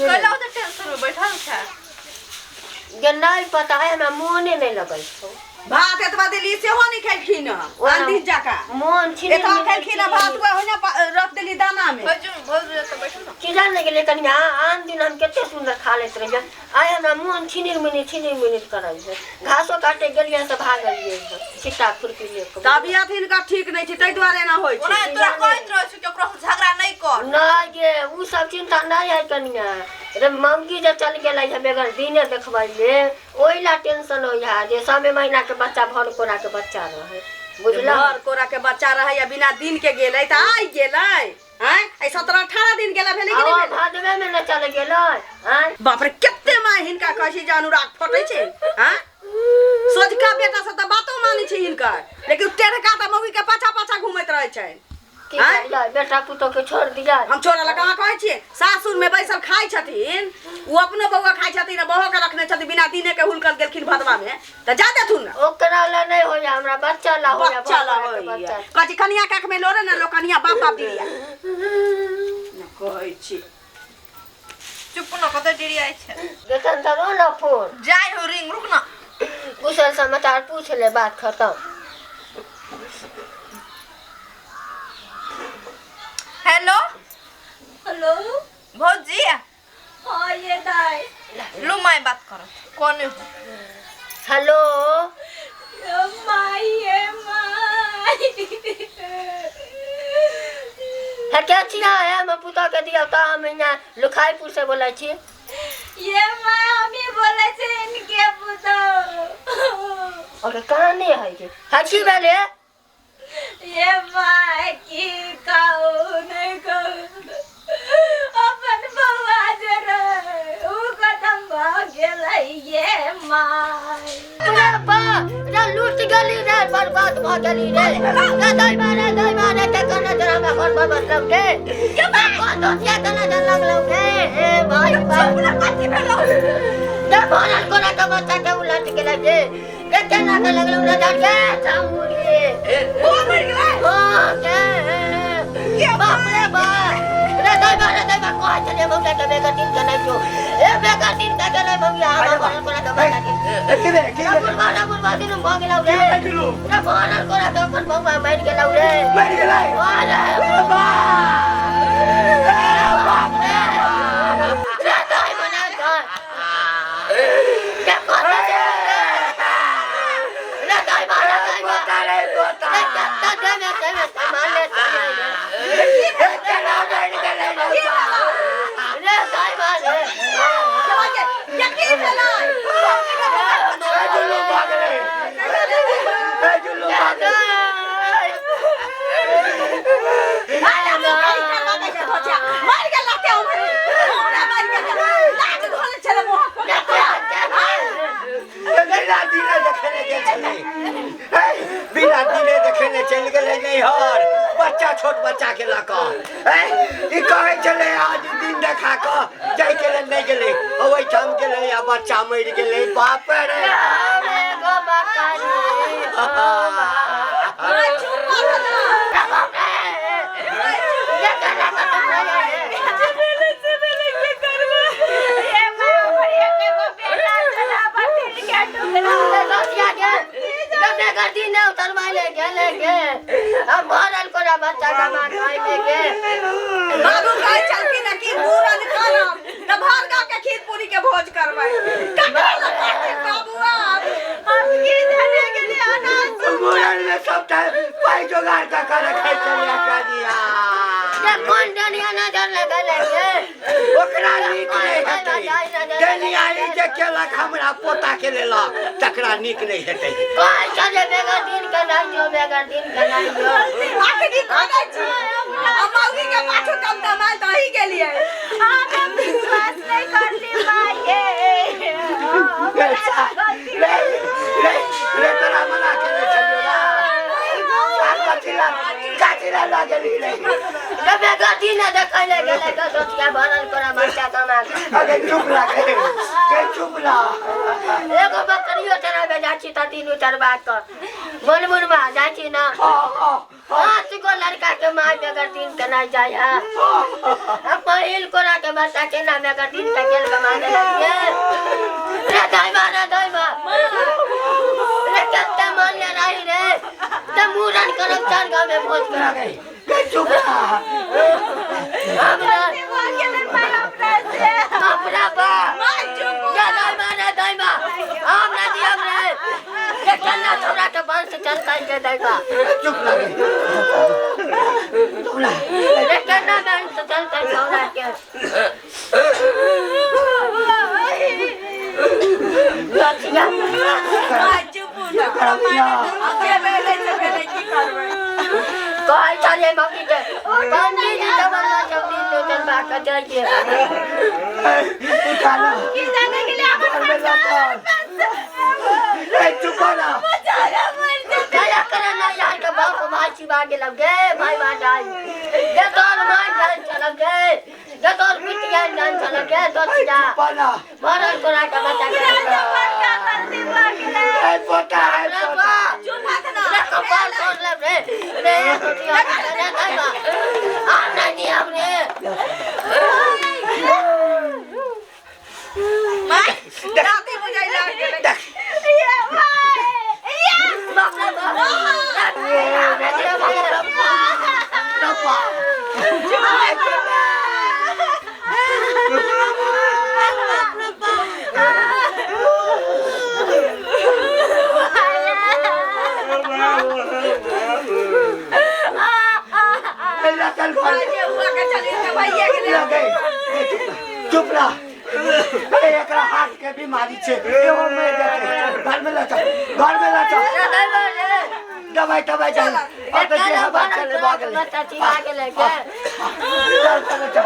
कैला ओते टेंशन में बैठल छै? जे नहीं पता है, हमरा मोने नहीं लगै छौ। भात एतबा देली सेहो नहि खेलखिन हँ। ओना आन दिन जकाँ मोन छिनी। एतबा खेलखिन हँ भात, वएह ओहिना रख देली दाना में। भौजी, भौजी एतऽ बैठल न। की जान नहि गेलै कनिया, आन दिन हम कते सुन्दर खा लैत रहियै, आइ हमरा मोन छिनिर मिनिर छिनिर मिनिर करै है। घासो काटे गेलियै तऽ भागलियै हँ छिट्टा खुरपी ले कऽ। तबियत हिनकर ठीक नहि छै, ताहि दुआरे एना होइ ओना छै। तोरा कहैत रहै छौ कि ओकरा से झगड़ा नहि कर। नहि गे, उ सब चिन्ता नहि है कनिया रे। मौगी जे चल गेलै है बेगर दिने देखबै ले, ओहि ला टेंशन होइ है जे समे महीना के बच्चा, भर कोरा के बच्चा रहे, बुझलहुँ? भर कोरा के बच्चा रहै आ बिना दिन के गेलै तऽ आइ गेलै आँय? एहि 17 18 दिन गेला भेलै कि नहि आ भेलै? भादवे में न चल गेलै आँय? बाप रे, कते माय हिनका कहै छै जे अनुराग फटै छै। आँय, सोझका बेटा सब तऽ बातो मानै छै हिनकर, लेकिन टेढ़का तऽ मौगी के पाछा पाछा घूमैत रहै छै। की आँय? करियै, बेटा पुतोह के छोड़ दियै? हम छोड़ऽ लए कहाँ कहै छियै? सासुर में बैसल खाइ छथिन, ओ अपनो बौआ खाइ छथिन आ बहो के रखने छथिन। बिना दिने के हुलकल गेलखिन भदवा में तऽ जा देथुन ने। ओकरा ला नहीं होइया, हमरा बच्चा ला होइया। बच्चा ला भर के होइया। बच्चा। कहै छी कनिया के आँख में लोरे ने लो, कनिया बाप बाप दिया न कहै छी। चुप न, कतऽ डिरियाइ छै? जखन धरो ना फोन। जाय हो रिंग, रुक न। कुशल समाचार पूछ ले, बात खत्म। हेलो। हेलो। भौजी। हाँ ये दाई। लू, my बात करो, कौन हो? हेलो। ये माई, ये माई। है के छिया है? हम पुतोह के दिया तऽ हम यहाँ लुखाईपुर से बोलै छी। ये माई, हम ही बोले छे इनके पुतोह। ओके, कहानी है के है की भेले? ये माई, की कहू नहीं कहू, अपन बौआ जे रहे उ खत्म भऽ गेलै ये माई। रे बा रे, लूट गेली रे, बर्बाद भऽ गेली रे। रे दाइ मारे, दाइ मारे के कने जरा हमरा घर पर बसलौ गे के कोन दोसिया कने जर लगलौ गे। ए भाई बा, कथी भेलौ? रे भरल कोना के बच्चा के उलट गेलै गे। रे केना के लगलौ रे जान गे चामुरी। बौआ मरि गेलै? ओ के बाप रे बाप रे, दाइ मारे, दाइ मारे कहै छलियै मौला के बेगर दिन के नहि जो। ए बेगर दिन के गेलै मौला हमरा भरल कोना के बच्चा के। की भेलै, की रे भेलै? बुढ़बा रे बुढ़बा, दुनू भऽ गेलौ रे। जुलू। रे भरल कोना के अपन बौआ मरि गेलौ रे। मरि गेलै? अरे बाप रे, रे दाइ मना कर के कतऽ गेलौ रे? रे दाइ मारे, दाइ मारे। पोता रे पोता। रे कतऽ देबे, देबे मारले रे। केना मरि गेलै रे बा? रे दाइ मारे। ये की भेलै? ए जुलू भऽ गेलै, ए जुलू भऽ गेलै। अरे मुँह करी करबा दै छै धोचिया। मरि गेल रहते उम्हरे। उम्हरे मरि गेल। लाज धोले छलै मुँह पर। बिना दिने देखने गेल छलै हे, बिना दिने देखने चलि गेलै नैहर बच्चा, छोट बच्चा के लऽ कऽ। हे, ई कहै छलै आज दिन देखा कऽ जाइके लेल, नहि गेलै, ओहिठाम गेलै आ बच्चा मरि गेलै। बाप रे। गो बकरी। माय, चुप भऽ गेल। ये माई, हमर एकेगो बेटा छलै, हमर दिल के टुकड़ा। बाबू कहै छलखिन हँ कि मूड़न करब तऽ भर गाँव के खीर पूरी के भोज करबै। ककरा लग करथिन बाबू आब? हम की जाने गेलियै अनाज। मूड़न में सबटा पाइ जोगाड़ कऽ कऽ रखै छलै कनिया। ओकरा नीक नहि हेतै। डनियारी जे केलक हमरा पोता के लेलक, तकरा नीक नहि हेतै। अखनी करै छी आ मौगी के पाछू तमतमायल तऽ अहीं गेलियै। हम विश्वास नहीं करली माई, रे रे रे रे, तोरा मना केने छलियौ ना? कथी ला, कथी ला लऽ गेली रे? अरे चुप लागे गे, चुप ला। एगो बकरियो चराबे जाइ छी तऽ तीनू चरबा कऽ बोल बुढ़बा जाइ छी ने। हाँ हाँ। पाँच गो। एगो लड़का के माय बेगर दिन के नहीं जाय है। अब पहिल कोरा के बच्चा के ना बेगर दिन के गेल कमा देलक गे। रे दाइमा, रे दाइमा, रे कत्ते मान ले रही रे, ते मूड़न करब चार गाँव में भोज करब। गई चुप रह। हमरा बाप रे बाप, रे दाइमा, रे दाइमा, हमरा दियब रे, रे कन्ना छोरा के वंश चलतै रे दाइमा। चुप रह गई, चुप रह। रे कन्ना वंश चलतै छोरा के। लछिया चुप रह। कहै छलियै मम्मी के, पंडीजी के बनवा सब दिन ले चलबा के जाइए। उठा लो, घर में लऽ चल। ए, चुप रह। दया करे ना यार के बाप भाई छिपा गेलौ गे, भाई भाई गे, तोर माय जान चलौ गे, गे तोर बिटिया जान चलौ गे, दोसिया चुप रह। मरल कोरा के बच्चा के। ए पोता, ए रे पोता। बा, रे कपाल तोड़ लेब रे, रे दोसिया रे दाइमा, आ नहीं दियब रे। दादी बुझाइ लाग गेलै। देख। बाप रे बाप, रे रे बाप। ए, लऽ चल घर। जे हुआ के चली के भैया गेलै। लऽ गई। ए, चुप रह, चुप रह। ए, एकरा हार्ट के बीमारी छै, एहो मरि जेतै। घर में लऽ चल, घर में लऽ चल। रे दाइमा रे। दवाई तवाई चल। अब तऽ जे हवा चले भऽ गेलै। बच्चा छिपा गेलै गे। चल चल चल।